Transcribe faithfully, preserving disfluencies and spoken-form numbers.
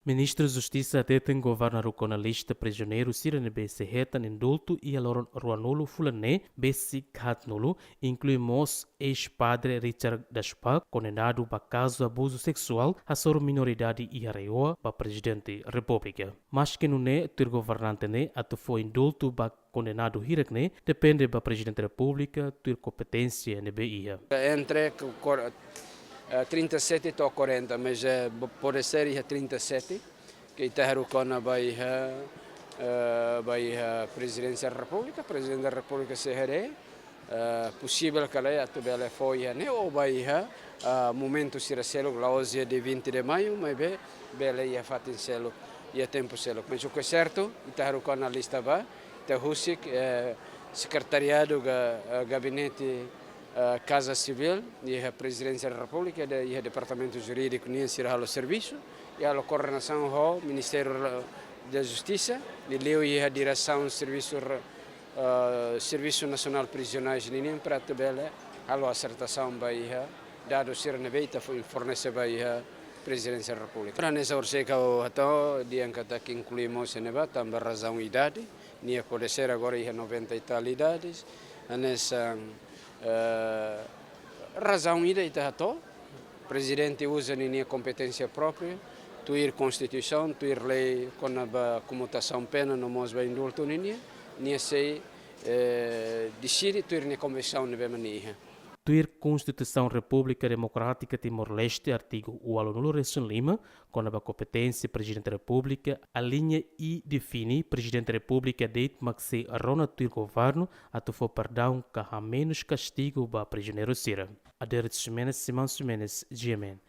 Ministru Justisa hateten governu haruka ona lista prizioneiru sira ne'ebé sei hetan indultu iha loron ruanulu fulan ne'e besik haatnulu, inklui mós eis-padre Richard Daspach, kondenadu ba kazu abuzu seksuál hasoru minoridade iha RAEOA, ba Prezidente Repúblika. Maske nune'e, tuir governante ne'e atu fó indultu ba kondenadu hirak ne'e depende ba Prezidente Repúblika tuir kompeténsia ne'ebé iha. Entre ku-, kor-, eh, trinta e sete to'o quarenta, mas, eh, bo-, pode ser iha trinta e sete, ke ita haruka ona ba iha, eh, ba iha Prezidénsia Repúblika, Prezidente Repúblika sei haree, eh, posivel ka lae atu bele fó iha ne'e ou ba iha, eh, momentu sira seluk, la'ós iha dia vinte de maio, maibé bele iha fatin seluk, iha tempu seluk. Mas o que é certo, ita haruka ona lista ba, ita husik, eh, sekretariadu ga-, eh, gabinete, eh, Kaza Sivíl, iha Prezidénsia Repúblika, de, iha Departamentu Jurídiku nian sira halo servisu, i halo koordenasaun ho Ministériu da Justisa, i liu iha diresaun servisu re-, eh, Servisu Nasionál Prizionais ninian para atu bele halo asertasaun ba iha dadus sira ne'ebé ita fó fornese ba iha Prezidénsia Repúblika. Hanesan orsida ha'u hato'o, dehan katak inklui mós ne'ebá, tanba razaun idade, nia pode ser agora iha noventa e tal idades, hanesan, eh, razaun ida ita hato'o, Prezidente uza ninia kompeténsia própria, tuir Konstituisaun, tuir lei kona-ba komutasaun pena no mós ba indultu ninia, nia sei, eh, deside tuir nia konviksaun ne'ebé mak nia iha. Tuir Konstituisaun Repúblika Demokrátika Timor-Leste, artigu ualunulu resin lima, kona-ba kompeténsia Prezidente Repúblika, aliña i define Prezidente Repúblika de'it mak sei rona tuir governu atu fó perdaun ka hamenus kastigu ba prizioneiru sira. Aderito Ximenes, Simão Ximenes, G M N.